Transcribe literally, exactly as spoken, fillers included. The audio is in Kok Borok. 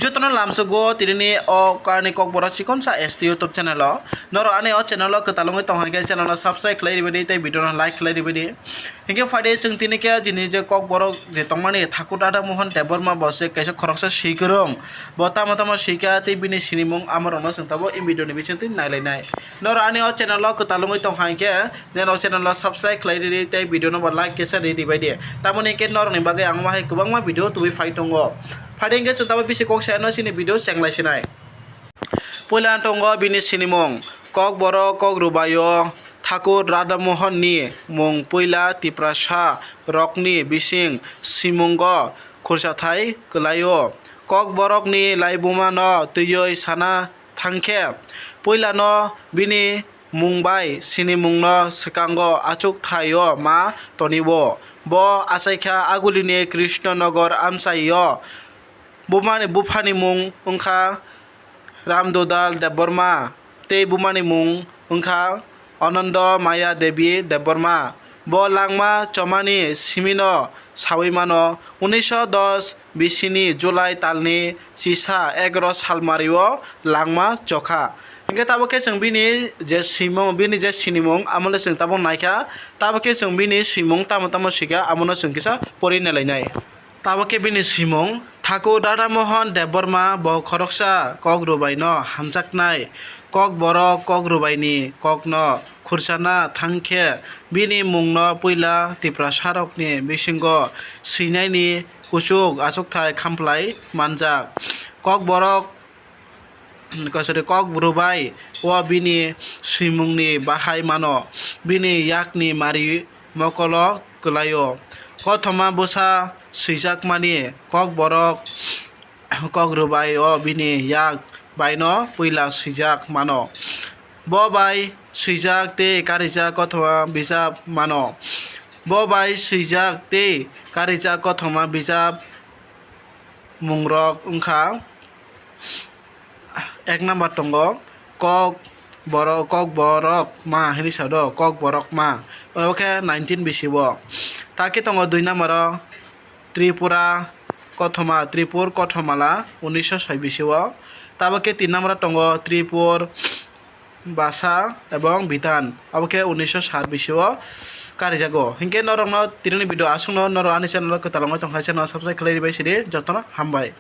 Jotono lamsogo tinini o karni kokborok chikonsa S T YouTube channel o. Norok ani o channel o kwtal wngwi tong hai khe channel no subscribe khlai ribadi tei video no like khlai ribadi. Hinkhe phaidi chwng tini khe jini je kokborok je tongmani Thakur Radha Mohan Debbarma bo se kaisa khoroksa swi kwrwng. Bo tamo tamo swi kha tei bini sinimung amorokno chwng tabuk in video ni bisingtwi nailainai. Norok ani o channel o kwtal wngwi tong hai khe neno channel o subscribe khlai ridi tei video no bo like kisa ridi bai di. Tamoni hinkhe norokni bagwi ang wahai kwbangma video tubui phai tongo. Phaidi hinkhe chwng tabuk bisi kok saya no chini video chenglai sinai. Puila tongo bini sinimung. Kokborok kok rwbaio Thakur Radha Mohan ni mung puila Tiprasa rokni bising simungo khursathai kwlaio. Kokborokni laibuma no twiwi sana thangkhe, puilano bini mung bai sinimungno swkango achukthai-o ma toniwo. Bo achaikha Agulini Krishnanagar amchai-o. Bumani, buphani mung wngkha Ramdodal Debbarma tei bumani mung wngkha Ananda Maya Devi Debbarma. Bo langma chomani simino saui mano, unisho dos bisini July talni chisa egaroh salmario langma chokha. Hinkhe tabuk khe chwng bini je swimung, bini je sinimung, amo le chwng tabuk naikha. Tabuk khe chwng bini swimung tamo tamo swikha, amono chwng kisa pori nailainai. Tabuk khe bini swimung, Thakur Radha Mohan Debbarma bo khoroksa kok rwbaino hamjaknai. Kokborok kok rwbaini kokno khursana thangkhe bini mungno puila Tiprasarokni bisingo swinaini kuchuk achukthai khamphlai manjak. Kokborok, sorry, kok rwbai o bini swimungni bahai mano, bini yakni mari mokolo kwlaio. Kothoma bwsa swijakmani kokborok kok rwbai o bini yak baino puila swijak mano. Bo bai swijak tei karijak kothoma bijap mano. Bo bai swijak tei karijak kothoma bijap mungrok wngkha, ek number tongo kok borok, kokborok ma hinwi sa do, kokborok ma, obo khe nineteen bisi o. Takhe tongo dui number o Tripura kothoma, Tripur Kothomala unisho soi bisi o. Tabuk khe tin number o tongo Tripur Basa ebong Bidhan, abo khe unisho sat bisi o karijago. Hinkhe norokno tinini video aswkno norok ani channel o kwtal wngwi tongkha, channel subscribe khlai ribai sidi, jotono hambai.